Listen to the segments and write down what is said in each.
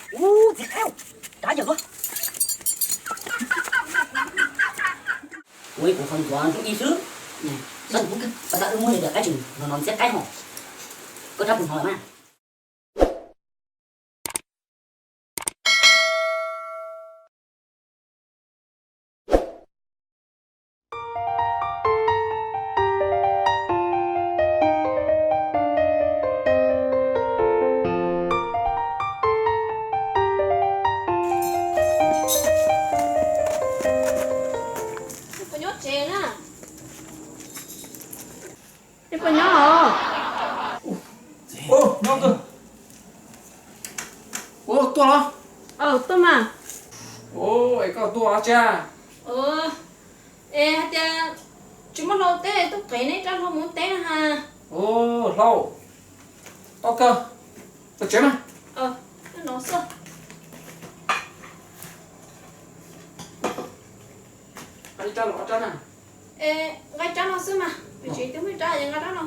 Ub, txiv qaib, rov yawg tuaj. Ua ib puas qhov ntxuav ntsuj ib xwb. Xyov tus pub kawg, pas tas wb muab yog tias qaib tseem hnov hnov ntxhiab qaib hos. Koj rab puas hnov lawm mas. Puas nyob tsev na? Puas nyob os? Ua, tuaj los? Tuaj mas. Es koj tuaj ua tsi? Es hais tias tsis muaj hlau teb, tuaj qev neb rab hlau mus ua teb na has. Hlau, tau kawg, ua tsev mas. Nqa ib rab los ob rab na. Nqa ib rab no xwb mas, vim tsis twb muaj ib rab, nqa rab no.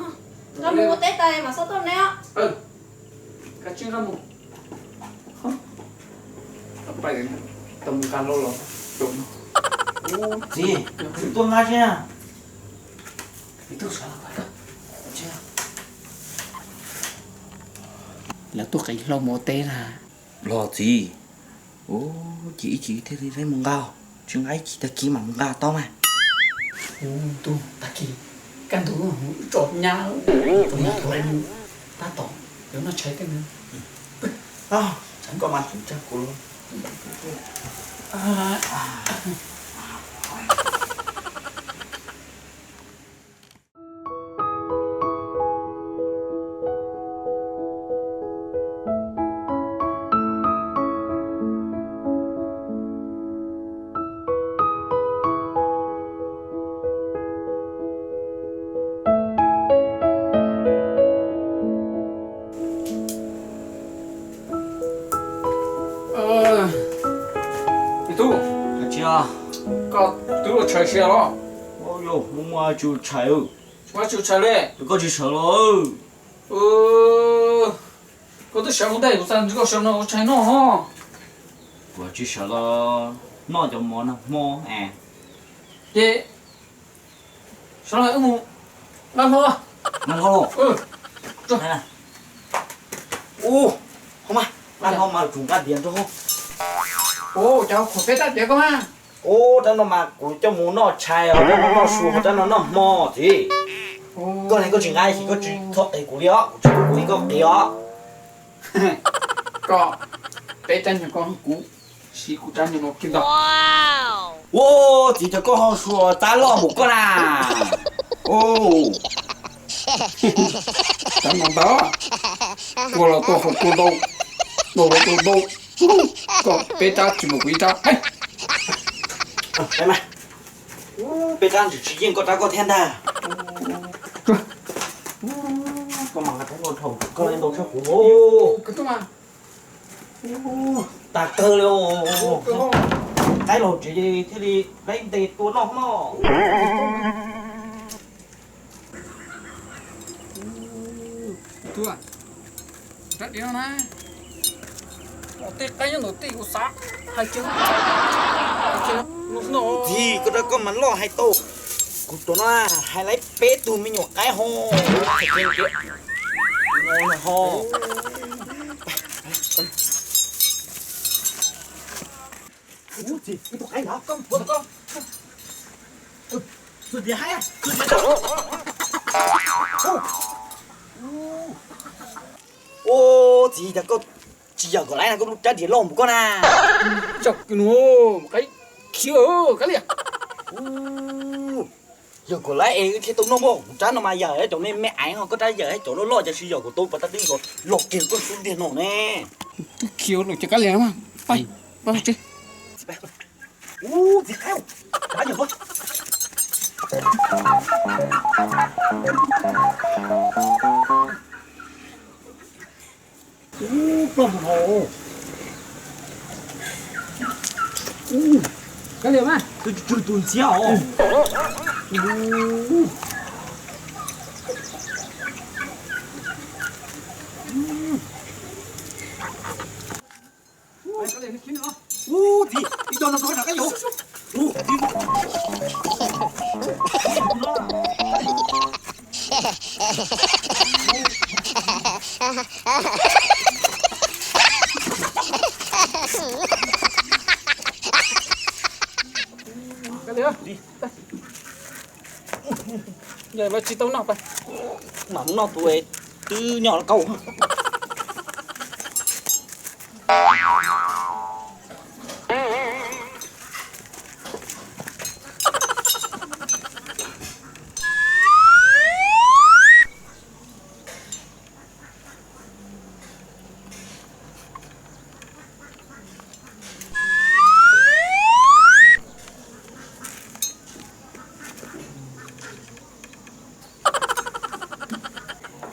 Nqa mus ua teb tas mam xauj tuaj neb os. Nqa tsib nqa mus. Tau mus nqa hlau los. Txiv, tuaj nqa tsi na. Lawv tuaj qev hlau mus ua teb na. Los txiv, ces ib chim thiaj li mus nqa, tsis nqa ib chim tag kis mam mus nqa tau mas. Ub, tag kis kaj ntug tso nyab, tus nyab tus lawv mus tab tom yuav noj tshais tej na. Koj mas tsis tsa kuv los. Ib tug, koj twb ua tshais sia los? Yog, muaj muaj tsis ua tshais. Tsis muaj tsis ua tshais li. Koj tsis sawv los? Koj twb sawv mus ntej kuv txaj ntsib koj sawv no ua tshais noj ho. Kuv tsis sawv los noj cov mov nag hmo es. Ces sawv los wb mus nqa hlau. Nqa hlau los? Ub, ho mas nqa hlau mas tsum nqa diav nrog. Ub, cov khuam peb rab diav koj mas. Ub, rab no mas kuv coj mus noj tshais os, rab no noj su, rab no noj hmo txiv. Koj ne koj tsis nqa es koj tsis txhob qev kuv li os, kuv tsis pub kuv li koj qev os. Koj, peb rab nyuag koj kuv siv kuv rab nyuag no kiag ntag. Ua txiv, cov koj ho suav tab loj mus koj na. Rab no ntag, kua los tuaj hau kua ntau, ntau los tuaj ntau. Koj peb rab tsis mus kuv ib rab. Peb rab ntsis tsis yeej koj rab koj thiab ntag. Koj mas nqa rab no dhau koj ntau tshaj kuv. Tas kawg li. Qaib los tsev thiaj li laib ntes tua noj mog. Txiv, koj rab koj mas loj hais tau. Kuv tuav no hais laib peb tug me nyuam qaib ho. Ho. Ua txiv, cas koj tsis yawm kom laib na, koj lub rab diav loj npaum koj na. Tsaug kawg nkaus, qaib khiav kab lias. Yawm kom laib es wb thiaj tau noj mog, kuv rab no mas yawm cov me me aiv ho, koj rab yawm cov loj loj, cas tsis yawm kom tau pas tab twb los kiag koj xub ntiag no ne. Twb khiav los cov kab lias mas, pab tsev. Ub, txiv qaib, rab yawm. Ub, ploj mus hauv. Ub, kab lias mas, tus tswg tus ntxhiab os. Ub, txiv, ib co no rov qab yuav. Ub, txiv. Yog mas tsis tau noj, mam mus noj tus twb nyob kauj.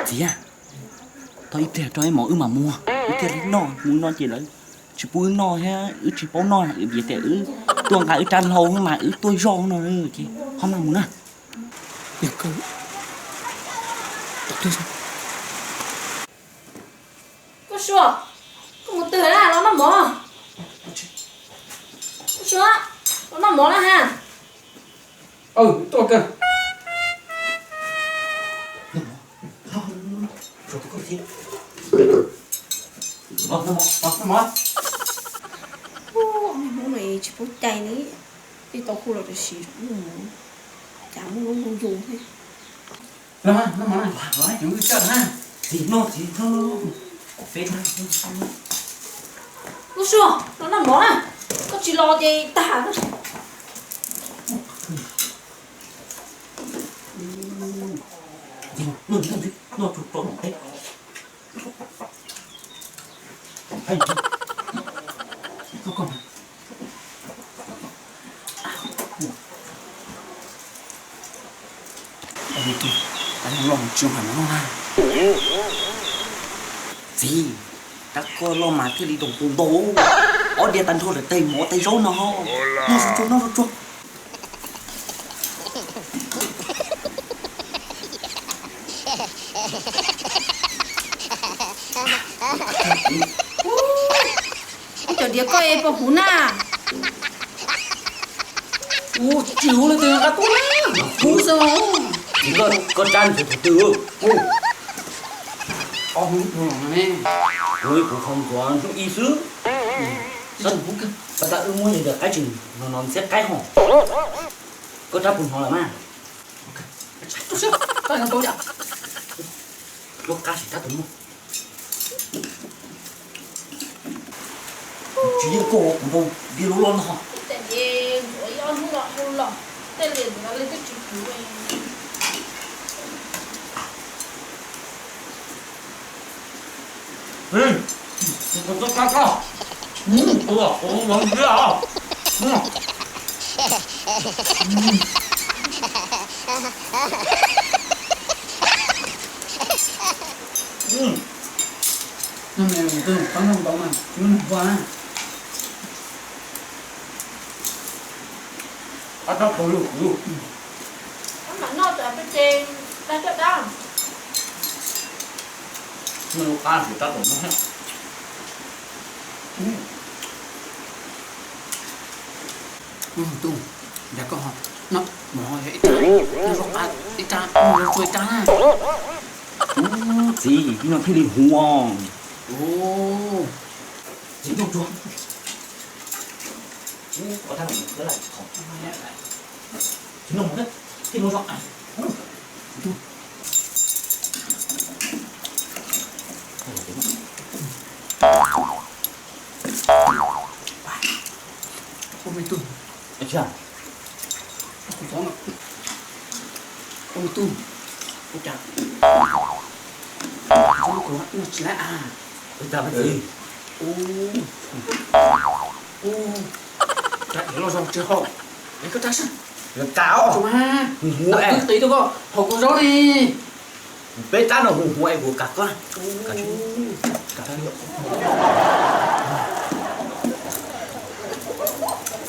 Txiv, thov ib pliag rau ib hmos wb mam mus, wb thiaj li noj, mus no ces lawv tsis pub wb noj thiab wb tsis paub noj, vim tias wb tuaj nqa wb rab hlau mas wb tuaj zoj no ces ho mam mus na. Koj Sua, koj mus twg na, los noj mov. Koj Sua, los noj mov na ha. Tuaj kawg. Hmoob no tsis paub cai li, tej tau hu los tam sim muaj mov, cas muaj lub npoo yus thiab. Los, noj mov na, los, tsis noj txiv, noj, noj, noj. Kub Sua, los noj mov na, koj tsis los ces tag na. Noj, noj, noj, noj, noj, noj, noj. Txiv, rab koj loj mas thiaj li doos tus ntau, ob diav tag nrho lawm tes mov tes zaub no. Noj tsuag tsuag, noj tsuag tsuag. Ib cov diav koj es puas huv na? Ub, tsis huv li tus qab kub na, huv xwb. Koj, koj tsab ntxuav thaum twg? Kuv, kuv qhov ntxuav hnub ib xwb. Pas tas wb muab yog qaib tseem no no ntxhiab qaib ho. Koj rab puas hnov lawm mas? Lub qab sim rab tus muag. Tsis yeej koj kuv nrau diav loj loj no. Qab rab qau lug kuv. Qab mam noj tas peb ces dab coj dab. Noj lub qab sim rab tom no thiab. Tub, yog koj noj mov yog ib rab, noj zaub qab ib rab, noj zaub tsuag ib rab na. Txiv, no thiaj li huv os. Txiv noj tsuag. Txiv noj mov thiab, thiaj noj zaub qab. Ua me tub, ua me tub, ua cas noj tsis laib a? Ua cas me txiv? Ua cas loj zog tsis haus? Es koj rab sab, kab os, tus qis rau koj haus kua zaub li. Peb rab no huv huv es kuv kav koj.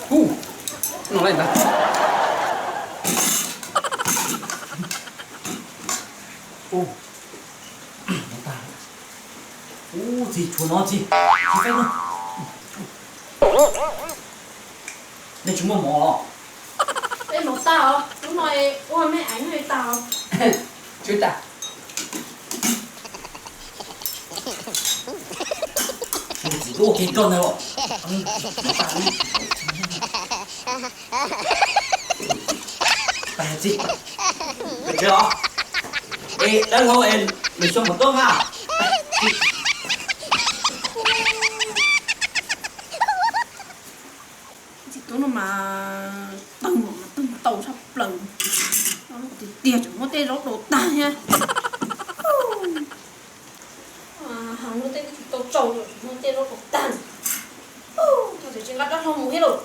Hu, no lawm ntag. Ub, txiv tshuav no txiv, txiv faib no. Nej tsis muaj mov los? Peb mov tag os, hnub no ua me aiv no tag os. Tsw tas. Txiv tub ua ke koj ntag los. Txiv, peb tsev os. Es dawb hlau es lwm xyoo mam tuaj mas. Txiv tub no mas tawg mas tawg tau tshaj plaws. Tiag tiag tseem muab tej zaub dau tag thiab. Heev, muab tej tsis tau tsau, muab tej zaub dau tag. Thaum tseem tsis nqa rab hlau mus thiab lauj.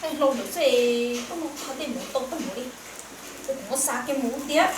Tej hlau ntawd xwb, koj muab qhov tej mus tau tag mus li. Kuv muab xav kiag mus tiag.